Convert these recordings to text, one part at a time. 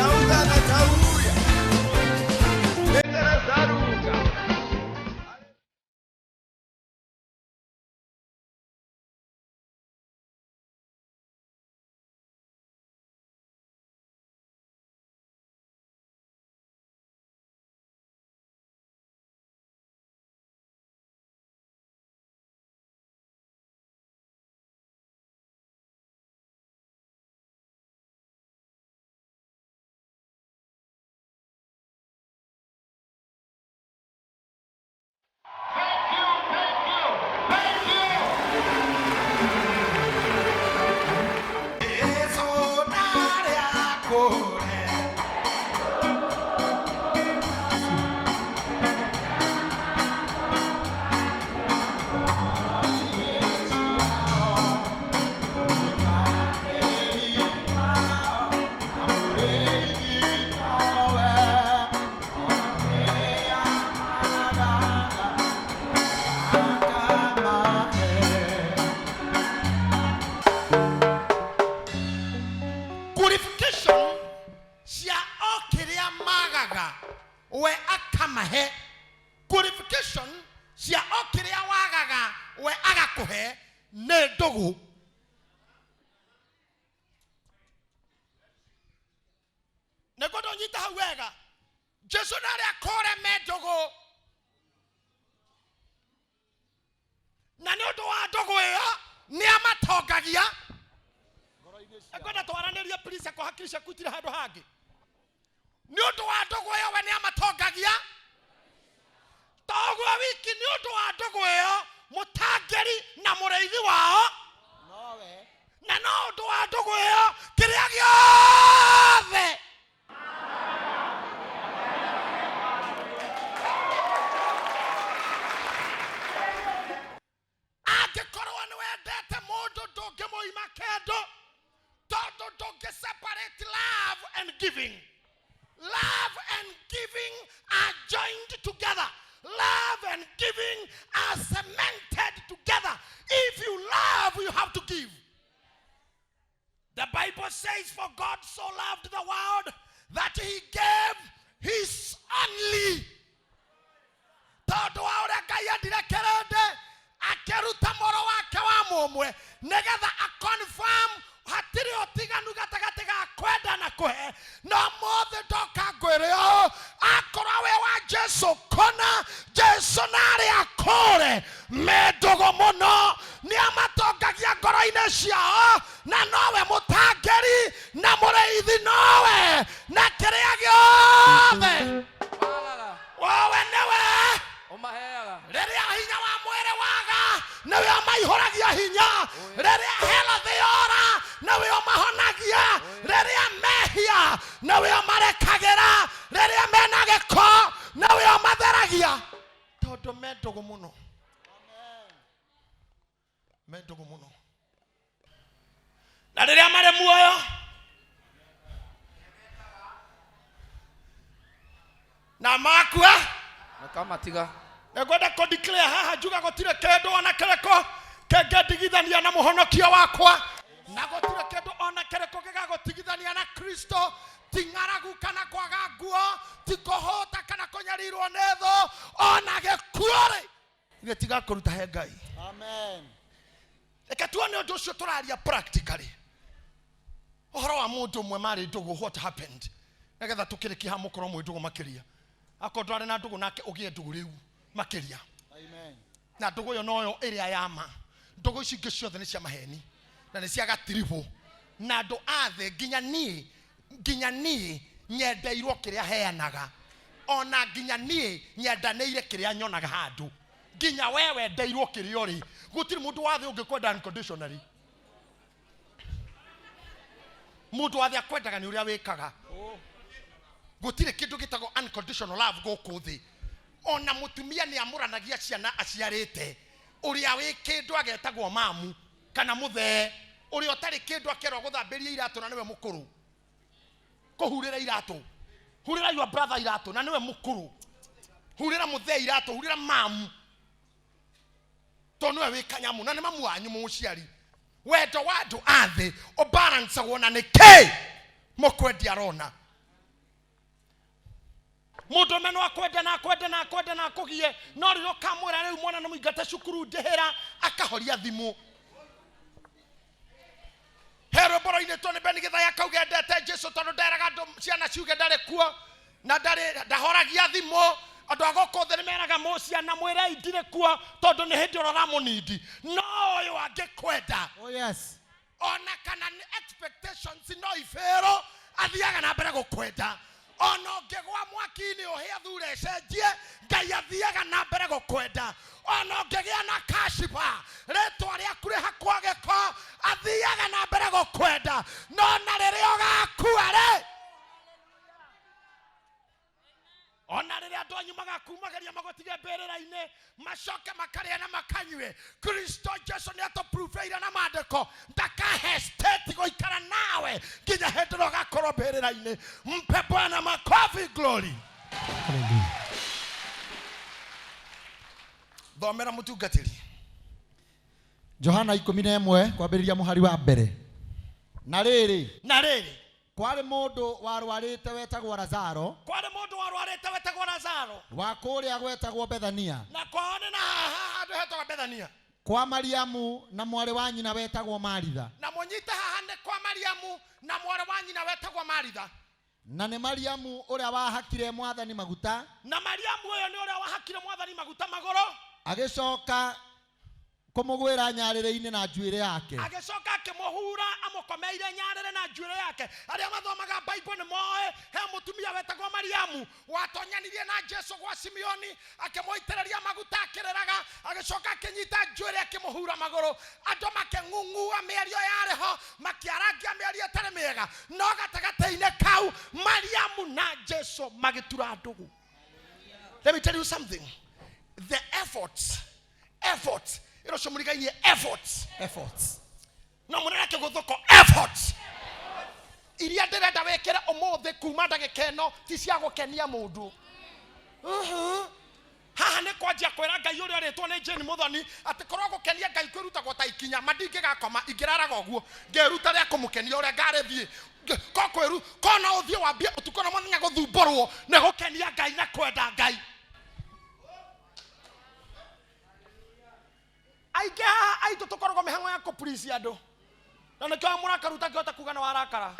Taungana tauya. Denga razaruka. Jesu nare akure. Qualification cia o kĩrĩa magaga we akamahe. Qualification cia o kĩrĩa wagaga we agakũhe nĩ ndũgũ. Nĩguo ndũnyita hau wega. Jesu na arĩa akũre me ndũgũ, na nĩ ũndũ wa ndũgũ ĩyo nĩ amatongagia. Ngwenda twaranĩrie please, akwa hakiri ciaku itirĩ handũ hangĩ. Nĩ ũndũ wa ndũgũ ĩyo we nĩ amatongagia. To ũguo wiki, nĩ ũndũ wa ndũgũ ĩyo mũtangĩri na mũrĩithi wao Nowe. Na no ũndũ wa ndũgũ ĩyo kĩrĩa gĩothe angĩkorwo nĩ wendete mũndũ ndũngĩmũima kĩndũ, tondũ ndũngĩ separate love and giving. Love and giving are joined together. Love and giving are cemented together. If you love, you have to give. The Bible says, for God so loved the world that he gave his only. Tondũ wa ũrĩa Ngai endire kĩrĩndĩ, akĩruta mũrũ wake wa mũmwe nĩgetha aconfirm hatirĩ ũtiganu gatagatĩ ga kwenda na kũhe. No mũthĩ ndoka ngwĩre ũũ, akorwo wĩ wa Jesu kũna, Jesu na arĩa akũre me ndũgũ mũno, nĩ amatongagia ngoro-inĩ ciao, na nowe mũtangĩri na mũrĩithi, nowe na kĩrĩa gĩothe Wagaga. Wowe nĩwe Ũmaheaga. Rĩrĩa hinya wa mwĩrĩ waga, nĩwe ũmaihũragia hinya. Rĩrĩa health yora, nĩwe ũmahonagia. Rĩrĩa mehia, nĩwe ũmarekagĩra. Rĩrĩa mena gĩko, nĩwe ũmatheragia, tondũ me ndũgũ mũno, me ndũgũ mũno. Na rĩrĩa marĩ muoyo na makua Makamatiga. Nĩngwenda kũ declare haha njuga gũtirĩ kĩndũ ona kĩrĩkũ kĩngĩndigithania na mũhonokia wakwa, na gũtirĩ kĩndũ ona kĩrĩkũ gĩgagũtigithania na Kristo. Ti ng'aragu kana kwaga nguo, ti kũhũta kana kũnyarirwo nĩ thũ, ona gĩkuũ rĩ gĩtigakũruta he Ngai. Amen. Reke tuone ũndũ ũcio tũraria practically, ũhoro wa mũndũ ũmwe marĩ ndũgũ, what happened, nĩgetha tũkĩrĩkia haha mũkorwo mwĩ ndũgũ makĩria. Akorwo ndwarĩ na ndũgũ nake, ũgĩe ndũgũ rĩu makĩria. Amen. Na ndũgũ ĩyo noyo ĩrĩa ya ma. Ndũgũ ici ingĩ ciothe nĩ cia maheni na nĩ cia gatiribũ na andũ a thĩ. Nginya niĩ nyendeirwo kĩrĩa heanaga, ona nginya niĩ nyendanĩire kĩrĩa nyonaga handũ. Nginya we wendeirwo kĩrĩa ũrĩ. Gũtirĩ mũndũ wa thĩ ũngĩkwenda unconditionally. Mũndũ wa thĩ akwendaga nĩ ũrĩa wĩkaga. Gũtirĩ kĩndũ gĩtagwo unconditional love gũkũ thĩ. Ona mũtumia nĩ amũranagia ciana aciarĩte. Ũrĩa wĩ kĩndũ agetagwo mamu kana mũthee, ũrĩa ũtarĩ kĩndũ akerwo gũthambĩria iratũ na nĩwe mũkũrũ, kũhurĩra iratũ, hurĩra your brother iratũ na nĩwe mũkũrũ, hurĩra mũthee iratũ, hurĩra mamu tondũ nĩwe wĩ kanyamũ na nĩ mamu wanyu mũciari. Wendo wa andũ a thĩ ũbalancagwo na nĩ kĩ mũkwendia arona. Mũndũ ũme no akwende na akwende na akwende na akũgie, no rĩrĩa ũkamwĩra rĩu mwana nĩ mũingate cukuru ndĩhĩra, akahoria thimũ. He rwĩmbo rũinĩtwo nĩ Beni Gĩthaya kauga endete Jesu tondũ nderaga andũ ciana ciuge ndarĩ kuo na ndarĩ ndahoragia thimũ. Andũ a gũkũ thĩ nĩ meraga mũ ciana mwĩrei ndirĩ kuo tondũ nĩ hĩndĩ ĩrĩa ũramũnindi. No ũyũ angĩkwenda, Oh yes. ona kana nĩ expectations no ibĩrwo, athiaga na mbere gũkwenda. Ona ũngĩgwa mwaki-inĩ ũhĩe athure ĩcenjie, Ngai athiaga na mbere gũkwenda. Ona ũngĩgĩa na kashiba, rĩtwa rĩaku rĩhakwo gĩko, athiaga na mbere gũkwenda. No na rĩrĩa ũgakua rĩ, ona rĩrĩa andũ anyu magakumageria magũtige mbĩrĩra-inĩ, macoke makarĩa na makanyue, Kristo Jesu nĩ atũpruveire na maandĩko ndakahesitate gũikara nawe nginya hĩndĩ ĩrĩa ũgakorwo mbĩrĩra-inĩ. Mpe Bwana makofi, glory. Thomera mũtungatĩri. Johana 11 kwambĩrĩria mũhari wa mbere. Na rĩrĩ, Na rĩrĩ, kwarĩ mũndũ warwarĩte wetagwo Lazaro, kwarĩ mũndũ warwarĩte wetagwo Lazaro, wa kũrĩa gwetagwo Bethania, na kwao nĩ na haha handũ hetagwo Bethania, kwa Mariamu na mwarĩ wa nyina wetagwo Maritha. Na mũnyite haha nĩ kwa Mariamu na mwarĩ wa nyina wetagwo Maritha. Na nĩ Mariamu ũrĩa wahakire Mwathani maguta, Na Mariamu ũyũ nĩ ũrĩa wahakire Mwathani maguta magũrũ, agĩcoka kũmũgwĩra nyarĩrĩ-inĩ na njuĩrĩ yake. Agĩcoka akĩmũhura amũkomeire nyarĩrĩ na njuĩrĩ yake. Arĩa mathomaga Bible nĩ moĩ he mũtumia wetagwo Mariamu watonyanirie na Jesu gwa Simeoni, akĩmũitĩrĩria maguta akĩrĩraga, agĩcoka akĩnyita njuĩrĩ akĩmũhura magũrũ. Andũ makĩng'ung'ua mĩario yarĩ ho, makĩarangia mĩario ĩtarĩ mĩega, no gatagatĩ-inĩ kau Mariamu na Jesu magĩtura ndũgũ. Let me tell you something. The efforts, efforts, ĩro cio mũrigainie efforts. Efforts. No mũnene kĩgũthũko efforts iria ndĩrenda wĩkĩre ũmũthĩ kuma ndagĩka ĩno ti cia gũkenia mũndũ. Haha nĩ kwanjia kwĩra Ngai ũrĩa ũrĩtwo nĩ Jane Mũthoni atĩ korwo gũkenia Ngai kwĩrutagwo ta ikinya, ma ndingĩgakoma ingĩraraga ũguo ngĩruta rĩa kũmũkenia ũrĩa ngarĩthiĩ. Ko kwĩru ko no ũthiĩ wambie ũtukũ na mũthenya gũthumbũrwo nĩ gũkenia Ngai na kwenda Ngai. Aingĩ haha aitũ tũkoragwo mĩhang'o ya kũpurici andũ, na nĩkĩo mũrakaru ũtangĩhota kuga nĩ warakara,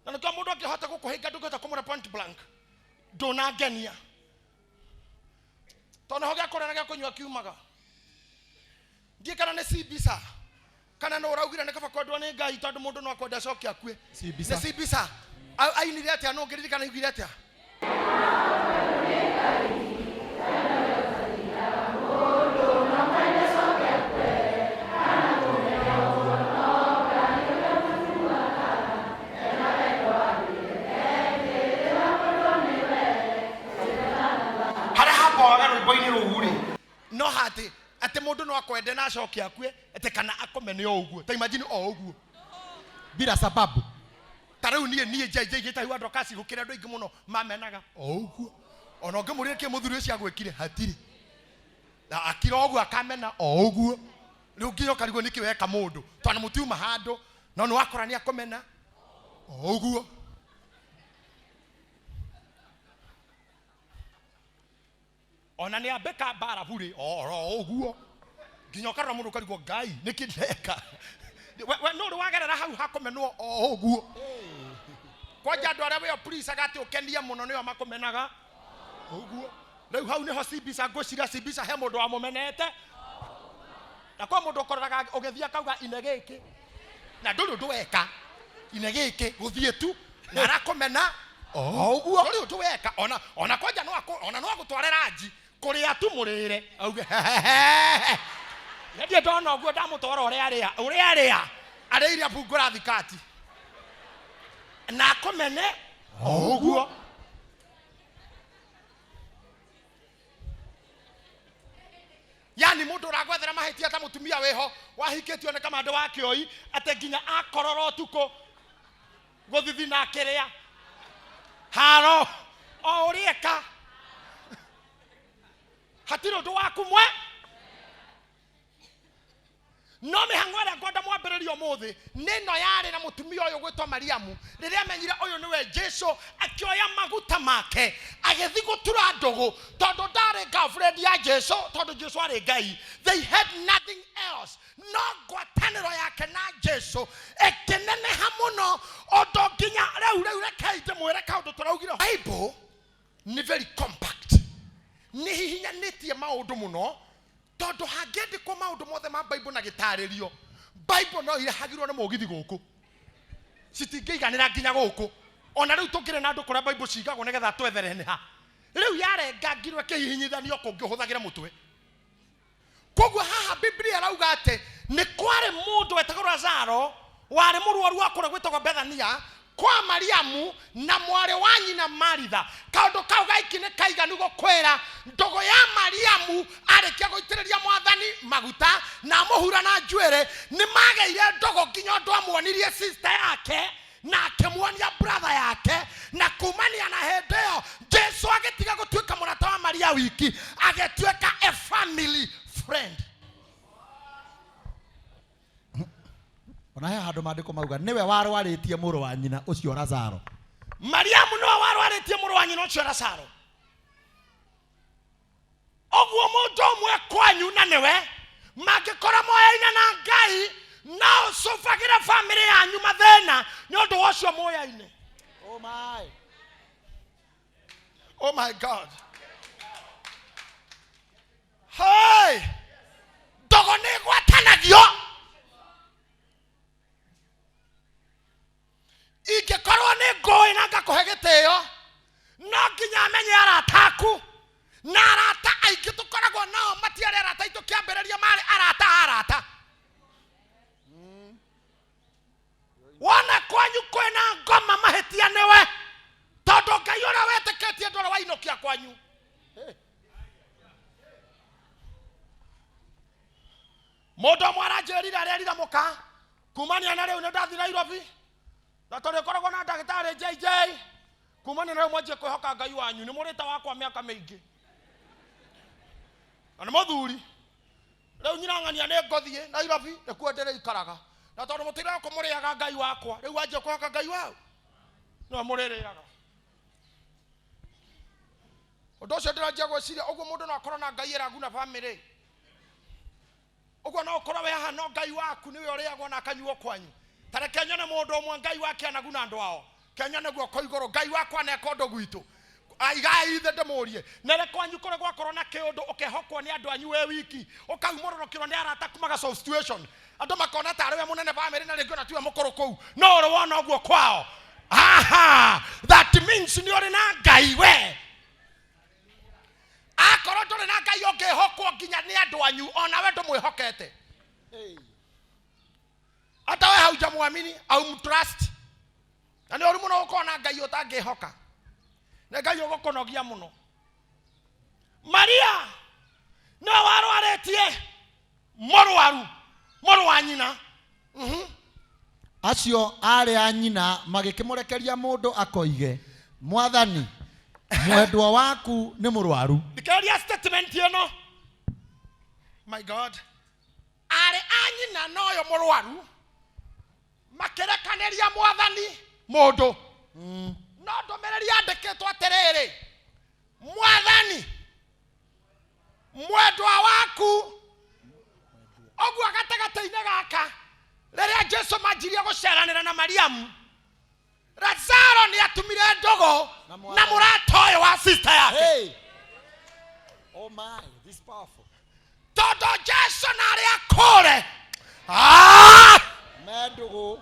na nĩkĩo mũndũ angĩhota gũkũhĩnga ndũngĩhota kũmũra point blank, ndũnangenia, tondũ nĩho gĩa kũrĩa na gĩa kũnyua kiumaga. Ndiĩ kana nĩ Cibisa kana nĩ ũraugire nĩ kaba kwendwo nĩ Ngai tondũ mũndũ no akwende acoke akue. Cibisa. Nĩ Cibisa. Ainire atĩa? No ngĩririkana augire atĩa? Harĩa hamboaga rwĩmbo-inĩ rũu rĩ, no hatĩ atĩ mũndũ no akwende na acoke akue, atĩ kana akome nĩ o ũguo. Ta imagine o ũguo. Bila sababu. Ta rĩu niĩ niĩ njainjaigĩte hau andũ akasi gũkĩra andũ aingĩ mũno mamenaga o ũguo. Ona ũngĩmũria kĩ mũthuri ũcio agwĩkire hatirĩ. Na akira ũguo akamena o ũguo. Rĩu nginya ũkarigwo nĩkĩ weka mũndũ, tondũ mũtiuma handũ, no nĩ wakora nĩ akũmena o ũguo. Ona nĩ ambĩka mbara burĩ oro ũguo. Nginya ũkarora mũndũ ũkarigwo Ngai nĩkĩ ndeka. We no ũrĩ wagerera hau hakũmenwo o ũguo. Kwanja andũ arĩa wĩo please atĩ ũkenie mũno nĩo makũmenaga ũguo. Rĩu hau nĩho Cibisa ngwĩciria Cibisa he mũndũ wamũmenete. Na kwa mũndũ ũkoraga ũgĩthiĩ akauga ine gĩkĩ. Na ndũrĩ ũndũ weka. Ine gĩkĩ gũthiĩ tu na arakũmena o ũguo. Ndũrĩ ũndũ weka. Ona kwanja no ona no agũtware ranji kũrĩa tu mũrĩre auge Nĩ ndona ũguo ndamũtwara ũrĩa arĩa, ũrĩa arĩa, arĩire mbungũra thikati. Na akũmene o ũguo. Yani mũndũ ũragwethera mahĩtia ta mũtumia wĩho wahikĩtio nĩ kamande wa kĩoi atĩ nginya akorora ũtukũ gũthithina akĩrĩa haro o ũrĩa eka hatirĩ ũndũ waku mwe. No mĩhang'o ĩrĩa ngwenda mwambĩrĩrie ũmũthĩ nĩ ĩno yarĩ na mũtumia ũyũ gwĩtwo Mariamu. Rĩrĩa amenyire ũyũ nĩwe Jesu, akĩoya maguta make agĩthiĩ gũtura ndũgũ, tondũ ndarĩ girlfriend ya Jesu, tondũ Jesu arĩ Ngai. They had nothing else. No ngwatanĩro yake na Jesu ĩkĩneneha mũno ũndũ nginya rĩu. Rĩu rekei ndĩmwĩre kaũndũ tũraugire. Bible nĩ very compact, nĩ hihinyanĩtie maũndũ mũno, tondũ hangĩandĩkwo maũndũ mothe ma Bible na gĩtarĩrio, Bible no irehagirwo nĩ mũgithi gũkũ, citingĩiganĩra nginya gũkũ. Ona rĩu tũngĩrĩ na andũ kũrĩa Bible cigagwo nĩgetha twethere nĩ ha rĩu yarengangirwo ĩkĩhihinyithanio kũngĩhũthagĩra mũtwe. Koguo haha Biblia ĩrauga atĩ nĩ kwarĩ mũndũ wetagwo Lazaro warĩ mũrwaru wa kũrĩa gwĩtagwo Bethania kwa Mariamu na mwarĩ wa nyina Maritha. Kaũndũ kau gaiki nĩ kaiganu gũkwĩra ndũgũ ya Mariamu arĩkia gũitĩrĩria Mwathani maguta na amũhura na njuĩrĩ, nĩ magĩire ndũgũ nginya ũndũ amuonirie sister yake na akĩmuonia brother yake. Na kumania na hĩndĩ ĩyo Jesu agĩtiga gũtuĩka mũrata wa Maria wiki, agĩtuĩka a family friend. Ona he handũ maandĩko mauga nĩwe warwarĩtie mũrũ wa nyina ũcio Lazaro. Mariamu nĩwe warwarĩtie mũrũ wa nyina ũcio Lazaro. Ũguo mũndũ ũmwe kwanyu na nĩwe mangĩkorwo moyaine na Ngai, no ũcũbagĩre bamĩrĩ yanyu mathĩna nĩ ũndũ wa ũcio moyaine. Oh my. Oh my God. Hey! Ndogo nĩ ĩgwatanagio. Ingĩkorwo nĩ ngũĩ na ngakũhe gĩtĩo, no nginya amenye arata aku. Na arata aingĩ tũkoragwo nao matiarĩ arata aitũ kĩambĩrĩria, marĩ arata a arata. Wona kwanyu kwĩna ngoma, mahĩtia nĩwe, tondũ Ngai ũrĩa wetĩkĩtie ndũrĩ wainũkia kwanyu. Mũndũ ũmwe aranjĩrire arerire mũka kumania na rĩu nĩ ndathiĩ Nairobi na tũrĩkoragwo na ndagĩtarĩ JJ, kumania na rĩu mwanjie kwĩhoka Ngai wanyu nĩ mũrĩte wakwa mĩaka mĩingĩ na nĩ mũthuri. Rĩu nyina ng'ania nĩ ngũthiĩ Nairobi nĩkuo ndĩrĩikaraga, na tondũ mũtĩre kũmũrĩaga Ngai wakwa, rĩu wanjie kwĩhoka Ngai wau nĩwe mũrĩrĩaga. Ũndũ ũcio ndĩranjia gwĩciria ũguo mũndũ no akorwo na Ngai ĩraguna bamĩrĩ. Ũguo no ũkorwo wĩ haha no Ngai waku nĩwe ũrĩagwo na akanyuo kwanyu. Ta reke nyone mũndũ ũmwe Ngai wake anaguna andũ ao. Kenyone guoko igũrũ, Ngai wakwa aneka ũndũ gwitũ. Aigai ithe ndĩmũrie, nere kwanyu kũrĩ gwakorwo na kĩũndũ ũkehokwo nĩ andũ anyu wĩ wiki, ũkaumũrũrũkĩrwo nĩ arata kumaga solve situation, andũ makona tarĩ we mũnene bamĩrĩ na rĩngĩ ona tiwe mũkũrũ kũu, no ũrĩ wona ũguo kwao? Aha, that means nĩ ũrĩ na Ngai we. Akorwo ndũrĩ na Ngai ũngĩhokwo nginya nĩ andũ anyu, onawe ndũmwĩhokete. Hata we haujamwamini au mtrust, na nĩ ũru mũno gũkorwo na Ngai ũtangĩhoka, nĩ Ngai ũgũkũnogia mũno. Maria nĩwe warwarĩtie mũrwaru mũrũ wa nyina. Acio aarĩ a nyina magĩkĩmũrekeria mũndũ akoige, "Mwathani, mwendwa waku nĩ mũrwaru." Thikĩrĩria statement ĩno. My God, arĩ a nyina noyo mũrwaru makĩrekanĩria Mwathani mũndũ, no ndũmĩrĩri yandĩkĩtwo atĩrĩrĩ, "Mwathani, mwendwa waku." Ũguo gatagatĩ-inĩ gaka, rĩrĩa Jesu manjirie gũceranĩra na Mariamu, Lazaro nĩ atumire ndũgũ Na na Mwathani. Mũrata ũyũ wa sister yake. Hey. Oh my, this is powerful. Tondũ Jesu na arĩa kũre. Ah! Me ndũgũ.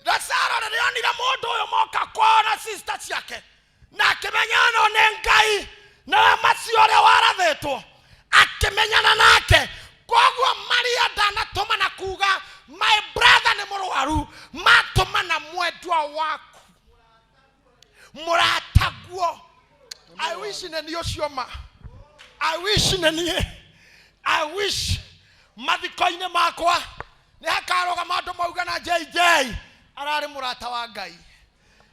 Lazaro rĩrĩa onire mũndũ ũyũ moka kwao na sister ciake na akĩmenya ĩno nĩ Ngai nawe macio ũrĩa warathĩtwo, akĩmenyana nake. Koguo Maria ndanatũma na kuga my brother nĩ mũrwaru, matũma na mwendwa waku, mũrataguo. I wish nĩ niĩ ũcio ma. I wish nĩ niĩ. I wish mathiko-inĩ makwa nĩ hakarũgama andũ mauga na JJ ararĩ mũrata wa Ngai.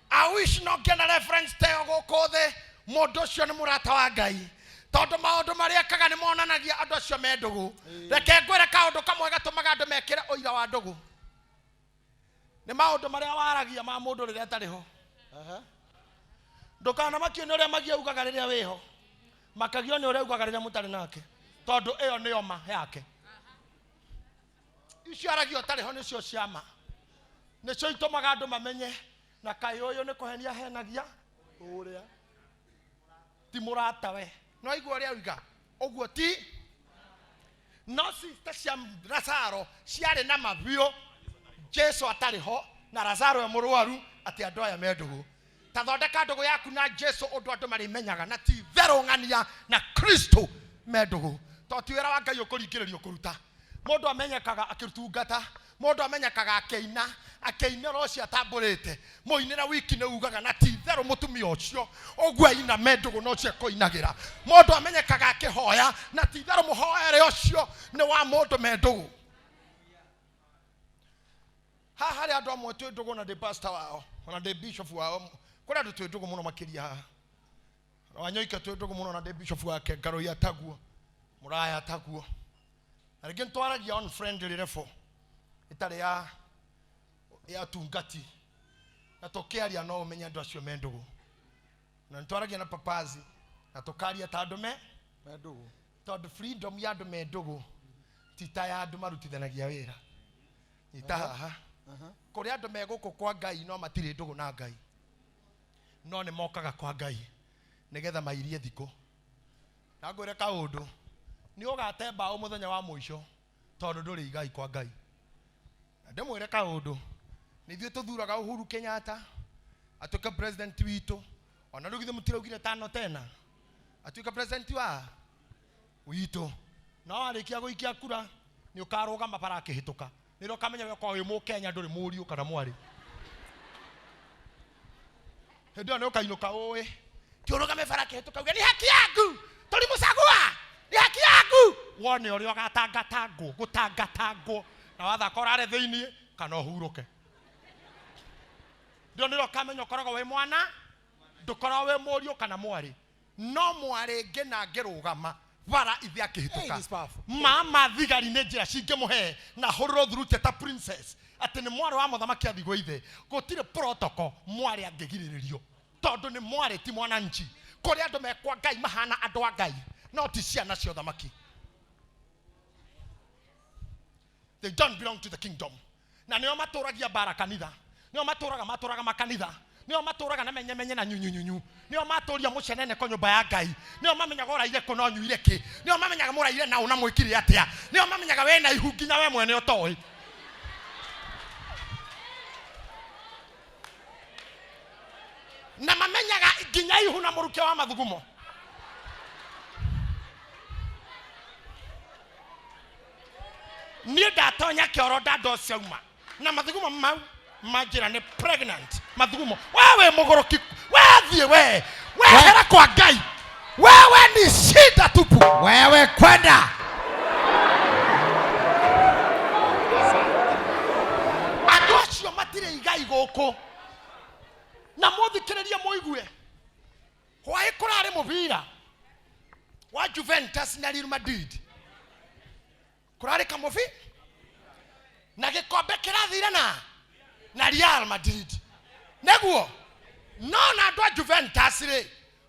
I wish no ngĩona reference ta ĩyo gũkũ thĩ, mũndũ ũcio nĩ mũrata wa Ngai. Tondũ maũndũ marĩa ekaga nĩ monanagia andũ acio me ndũgũ. Reke ngwĩre kaũndũ kamwe gatũmaga andũ mekĩre ũira wa ndũgũ. Nĩ maũndũ marĩa waragia ma mũndũ rĩrĩa atarĩ ho. Ndũkanamakio nĩ ũrĩa magia ugaga rĩrĩa wĩho. Makagio nĩ ũrĩa ugaga rĩrĩa mũtarĩ nake. Tondũ ĩyo nĩyo ma yake. Icio aragia ũtarĩ ho nĩcio ciama. Nĩcio itũmaga andũ mamenye na kaĩ ũyũ nĩ kũhenia henagia ũrĩa ti mũratawe. No igua ũrĩa oiga ũguo ti no sister cia Lazaro ciarĩ na mabiũ Jesu atarĩ ho na Lazaro e mũrwaru atĩ andũ aya me ndũgũ. Ta thondeka ndũgũ yaku na Jesu ũndũ andũ marĩmenyaga na ti itherũ ng'ania na Kristo me ndũgũ. To ti wĩra wa Ngai ũkũringĩrĩrio kũruta. Mũndũ amenyekaga akĩtungata, mũndũ amenyekaga akĩina, akĩinĩra ũcio atambũrĩte. Mũinĩre wiki nĩ ugaga na ti itherũ mũtumia ũcio ũguo aina me ndũgũ na ũcio ekũinagĩra. Mũndũ amenyekaga akĩhoya na ti itherũ mũhoere ũcio nĩ wa mũndũ me ndũgũ. Haha harĩ andũ amwe twĩ ndũgũ na ndĩ pastor wao, ona ndĩ bishop wao. Kũrĩ andũ twĩ ndũgũ mũno makĩria haha. Wanyoike twĩ ndũgũ mũno na ndĩ bishop wake, Ngarũi ataguo, Mũraya ataguo. Na rĩngĩ nĩtwaragia on friendly level ĩtarĩ ya tungati. Na tũkĩaria no ũmenye andũ acio me ndũgũ. Na nĩtwaragia na papazi na tũkaria ta andũ me Me ndũgũ. Tondũ freedom ya andũ me ndũgũ ti ta ya andũ marutithanagia wĩra. Ni ta haha. Kũrĩ andũ me gũkũ kwa Ngai no matirĩ ndũgũ na Ngai. No nĩ mokaga kwa Ngai nĩgetha mairie thikũ. Na ngwĩre kaũndũ, nĩ ũgate mbaũ mũthenya wa mũico tondũ ndũrĩ igai kwa Ngai. Na ndĩmwĩre kaũndũ, nĩ ithuĩ tũthuraga Uhuru Kenyatta atuĩke president witũ, ona rĩu githĩ mũtiraugire tano tena atuĩke president wa witũ. No warĩkia gũikia kura nĩ ũkarũgama bara akĩhĩtũka, nĩrĩo ũkamenya we ũkoragwo wĩ mũkenya ndũrĩ mũriũ kana mwarĩ. Hĩndĩ ĩyo nĩ ũkainũka ũĩ ti ũrũgame bara akĩhĩtũka uge nĩ haki yaku tũrimũcagua, nĩ haki yaku. Wone ũrĩa ũgatangatangwo, gũtangatangwo na wathaka ũrare thĩiniĩ kana ũhurũke. Ndio nĩrĩo ũkamenya ũkoragwo wĩ mwana, ndũkoragwo wĩ mũriũ kana mwarĩ. No mwarĩ ngĩ na ngĩrũgama bara ithe akĩhĩtũka. Hey, this powerful. Mama thigari nĩ njĩra cingĩmũhe na hũrũrwo thurute ta princess atĩ nĩ mwarĩ wa mũthamaki athiĩ gwa ithe. Gũtirĩ protocol mwarĩ angĩgirĩrĩrio tondũ nĩ mwarĩ ti mwananchi. Kũrĩ andũ mekwa Ngai mahana andũ a Ngai no ti ciana cia ũthamaki. They don't belong to the kingdom. Na nĩo matũragia mbara kanitha, nĩo matũraga matũraga makanitha, nĩo matũraga na menyemenye na nyunyunyunyu, nĩo matũria mũcenene ko nyũmba ya Ngai, nĩo mamenyaga ũraire kũ na ũnyuire kĩ, nĩo mamenyaga mũraire na ũna mwĩkire atĩa, nĩo mamenyaga wĩna ihu nginya we mwene ũtoĩ. Na mamenyaga nginya ihu na mũrukĩ wa mathugumo. Niĩ ndatonya kĩoro ndanda ũcio auma na mathugumo mau manjĩra nĩ pregnant mathugumo. We wĩ mũgũrũki, we thiĩ we wehera kwa Ngai, wewe ni shida tupu. Wewe kwenda. Andũ acio matirĩ igai gũkũ. Na mũthikĩrĩrie mũigue. Hwaĩ kũrarĩ mũbira wa Juventus na Real Madrid. Kũrarĩ kamũbi na gĩkombe kĩrathire na Real Madrid. Nĩguo no na andũ a Juventus rĩ,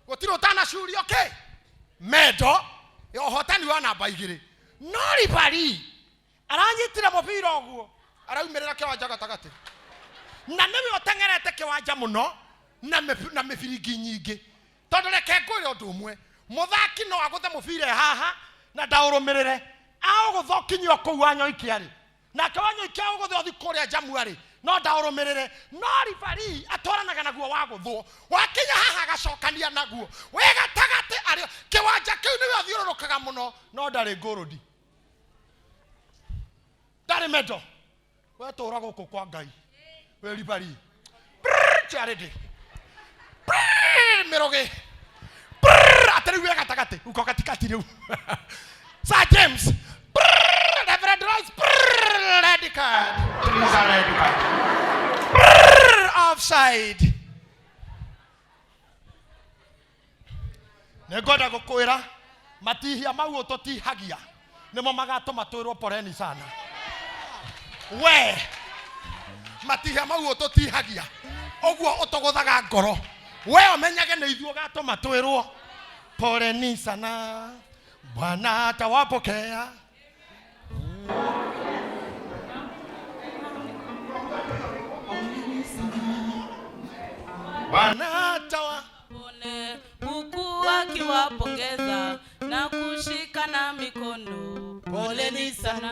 gũtirĩ ũtanacurio kĩ mendo ya ũhotani wa namba igĩrĩ. No ribari aranyitire mũbira ũguo araumĩrĩra kĩwanja gatagatĩ, na nĩwe ũteng'erete kĩwanja mũno na mĩbiringi nyingĩ. Tondũ reke ngwĩre ũndũ ũmwe, mũthaki no agũthe mũbira haha na ndaũrũmĩrĩre, aũgũtha ũkinyio kũu Wanyoike arĩ, nake Wanyoike aũgũthe ũthiĩ kũrĩa Njamu arĩ, no ndaũrũmĩrĩre. No ribari atwaranaga naguo wagũthwo, wakinya haha agacokania naguo wĩ gatagatĩ arĩ kĩwanja kĩu nĩwe ũthiũrũrũkaga mũno, no ndarĩ ngũrũndi, ndarĩ mendo. We tũra gũkũ kwa Ngai wĩ ribari. Brrr, charity. Brrr, mĩrũgĩ. Brrr, atĩ rĩu wĩ gatagatĩ, uko katikati rĩu. Sir James. Brrr, Reverend Royce. Brrr, red card. Please, a red card. Brrr, offside. Nĩngwenda gũkwĩra Matihia mau ũtũtihagia nĩmo magatũma twĩrwo poleni sana. We matihia mau ũtũtihagia ũguo ũtũgũthaga ngoro, we ũmenyage nĩ ithuĩ ũgatũma twĩrwo poleni sana, Bwana atawapokea. Bwana atawa Pone huku akiwapongeza na kushikana mikono. Poleni sana.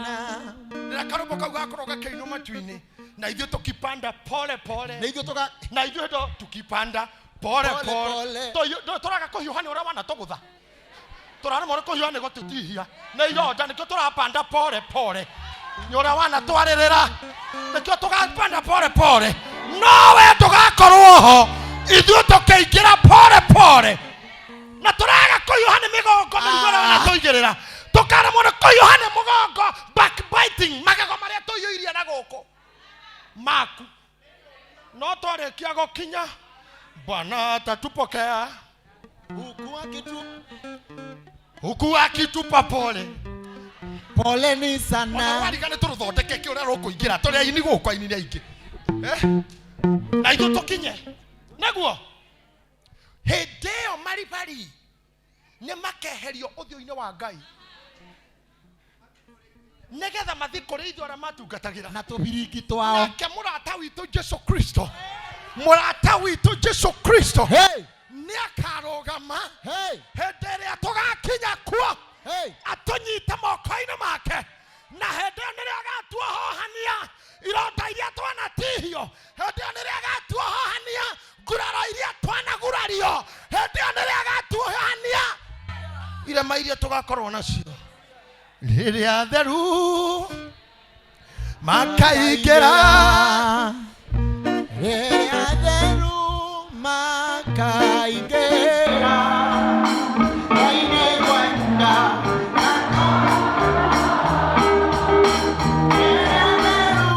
Na karũmbo kau gakorwo gakĩinwo matu-inĩ na ithuĩ tũkipanda pole pole Nĩ ithuĩ tũga na ithuĩ ndo tukipanda pole Pole, pole pole. Tũraga kũhiũha nĩ ũrĩa wanatũgũtha, tũraremwo nĩ kũhiũha nĩ gũtũtihia nĩ ironda, nĩkĩo tũrapanda pole pole nĩ ũrĩa wanatwarĩrĩra, nĩkĩo tũgapanda pole pole, nowe ndũgakorwo ho, ithuĩ tũkĩingĩra pole pole na tũraga kũhiũha nĩ mĩgongo mĩrigo ĩrĩa wanatũigĩrĩra, tũkaremwo nĩ kũhiũha nĩ mũgongo, backbiting, magego marĩa tũiyũirie na gũkũ maku, no twarĩkia gũkinya Bwana atatupokea huku akitu huku akitupa pole. Poleni Ona sana. wariga nĩ tũrũthondeke kĩ ũrĩa rũkũingĩra, tũrĩ aini gũkũ, aini nĩ aingĩ. Eh? Na ithuĩ tũkinye nĩguo hĩndĩ ĩyo maribari nĩ makeherio ũthiũ-inĩ wa Ngai nĩgetha mathiĩ kũrĩ ithuĩ arĩa matungatagĩra Na tũbiringi twao. Nake mũrata witũ Jesu Kristo, mũrata witũ Jesu Kristo Hey! nĩ akarũgama Hey! hĩndĩ ĩrĩa tũgakinya kuo, Hey! atũnyite moko-inĩ make, na hĩndĩ ĩyo nĩrĩo agatuohohania ironda iria twanatihio, hĩndĩ ĩyo nĩrĩo agatuohohania nguraro iria twanagurario, hĩndĩ ĩyo nĩrĩo agatuohohania irema iria tũgakorwo nacio rĩrĩa theru makaingĩra. Rĩrĩa theru makaingĩra. Ngai nĩngwenda. Rĩrĩa theru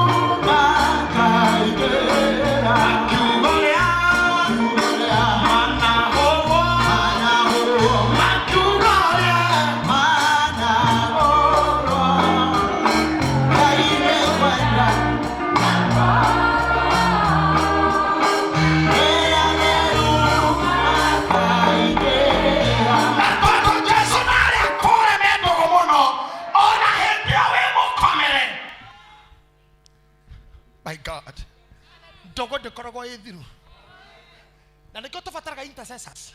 makaingĩra. Kiugo rĩa manahũrwo, Manahũrwo, makiugo rĩa manahũrwo. Ngai nĩngwenda. Rĩrĩa theru makaingĩra. Na tondũ Jesu ndarĩ akũre me ndũgũ mũno, ona hĩndĩ ĩyo wĩ mũkomere. My God, ndũgũ ndĩkoragwo ĩ thiru, na nĩkĩo tũbataraga intercessors,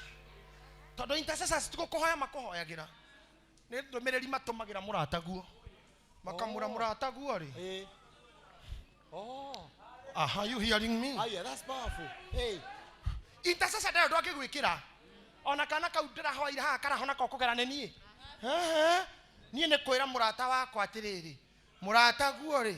tondũ intercessors ti gũkũhoya makũhoyagĩra, nĩ ndũmĩrĩri matũmagĩra mũrataguo, makamũra mũrataguo rĩ. Eh. Oh. Aha, you hearing me? Ah, yeah, that's powerful. Hey. Intercessor ndarĩ ũndũ angĩgwĩkĩra, ona kana kau ndĩrahoire haha karahona ko kũgera nĩ niĩ. Ehe. Niĩ nĩ kwĩra mũrata wakwa atĩrĩrĩ, mũrataguo rĩ,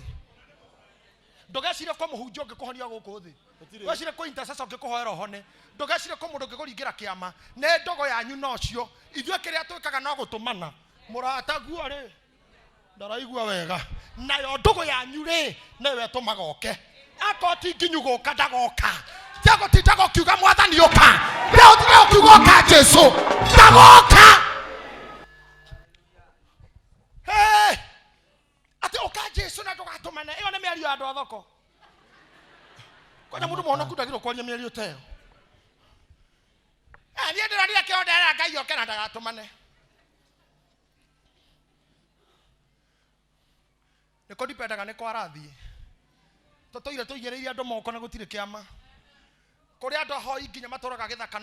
ndũgecirie kwa mũhunjia ũngĩkũhonia gũkũ thĩ, Gũtirĩ. ndũgecirie kwĩ intercessor ũngĩkũhoera ũhone, ndũgecirie kwĩ mũndũ ũngĩkũringĩra kĩama, nĩ ndogo yanyu nocio. Ithuĩ kĩrĩa twĩkaga no gũtũmana, mũrataguo rĩ ndaraigua wega, nayo ndũgũ yanyu rĩ nĩwe ĩtũmaga oke, akorwo ti nginyu gũka ndagoka, tiagũtindaga ũkiuga mwathani ũka, tiagũtindaga ũkiuga ũka Jesu ndagoka. Hey! Atĩ ũka Jesu na ndũgatũmane, ĩyo nĩ mĩario ya andũ a thoko. Kwanja mũndũ mũhonoku ndagĩrĩirwo kwaria mĩario ta ĩyo. Eh, niĩ ndĩronire kĩondera Ngai oke na ndagatũmane. Nĩkũ ndipendaga nĩ kwarathiĩ tũtũire tũigĩrĩire andũ moko na gũtirĩ kĩama, kũrĩ andũ ahoi nginya matũraga gĩthaka.